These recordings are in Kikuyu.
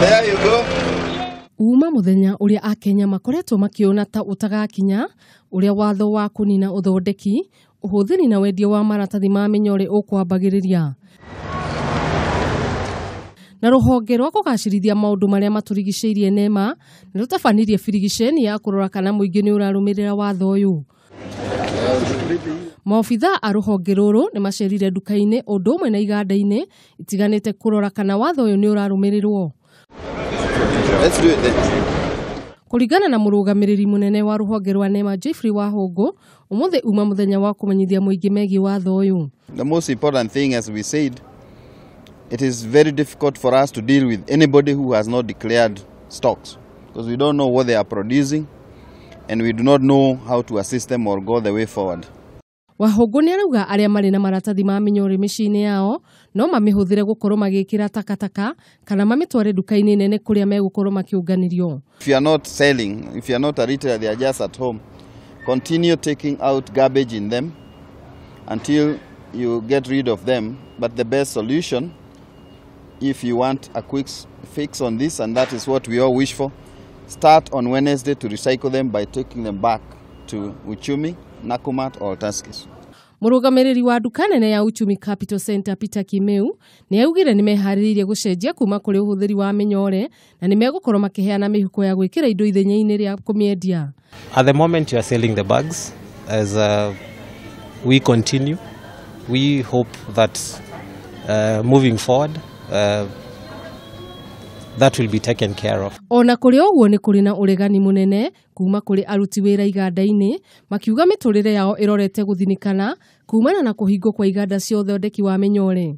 There you go. Uma muthenya uria akenya makoretwo makiona ta utagakinya uria watho wa kunina uthondeki uhuthiri na wendia wa maratathi ma minyore ukwambagiriria na ruhonge rwa kugacirithia maundu maria maturigiceirie NEMA ni rutabanirie birigiceni ya kurora kana muingi ni urarumirira watho uyu. Maobithaa a ruhonge ruru ni macerire nduka-ini undu umwe na iganda-ini itiganite kurora kana watho uyu ni urarumirirwo. Let's do it then. Kuringana na murugamiriri munene wa ruhonge rwa NEMA Jeffrey Wahungu, umuthi uma muthenya wa kumenyithia muingi megie watho uyu. The most important thing, as we said, it is very difficult for us to deal with anybody who has not declared stocks, because we don't know what they are producing and we do not know how to assist them or go the way forward. Wahungu ni arauga aria mari na maratathi ma minyore miciĩ-inĩ yao no mamĩhũthĩre gũkorwo magĩkĩra takataka kana mamĩtware nduka-inĩ nene kũrĩa megũkorwo makĩũnganĩrio. If you are not selling, if you are not a retailer, they are just at home, continue taking out garbage in them until you get rid of them. But the best solution, if you want a quick fix on this, and that is what we all wish for, start on Wednesday to recycle them by taking them back to Uchumi, Nakumatt or Tuskys. Murugamiriri wa nduka nene ya Uchumi Capital Center Peter Kimeu ni augire ni meharĩrĩirie gũcenjia kuma kũrĩ ũhũthĩri wa mĩnyore na nĩ megũkorwo makĩheana mĩhuko ya gwĩkĩra indo ithenya-inĩ rĩa kũmĩendia. At the moment you are selling the bags, as we continue, we hope that moving forward that will be taken care of. Ona kũrĩ ũguo nĩ kũrĩ na ũregani mũnene kuma kũrĩ aruti wĩra iganda-inĩ makiuga mĩtũrĩre yao ĩrorete gũthinikana kumana na kũhingwo kwa iganda cia ũthondeki wa mĩnyore.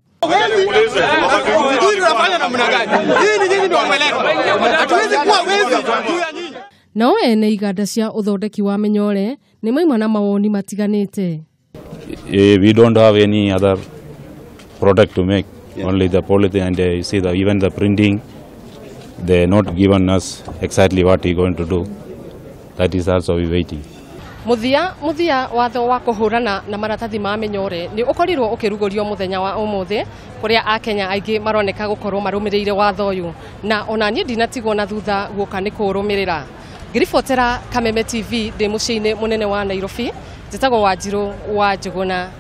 Nao ene iganda cia ũthondeki wa mĩnyore nĩ mauma na mawoni matiganĩte. We don't have any other product to make, only the polythene, and you see the, even the printing, they not given us exactly what we going to do. That is also we waiting. Muthia watho wa kuhurana na maratathi ma minyore ni ukorirwo ukirugurio muthenya wa umuthi kuria akenya aingi maroneka gukorwo marumirire watho uyu na ona nie ndinatigwo na thutha guoka ni kurumirira. Ngiribotera Kameme TV ndi muciĩ-inĩ munene wa Nairobi, njĩtagwo Wanjiru wa Njuguna.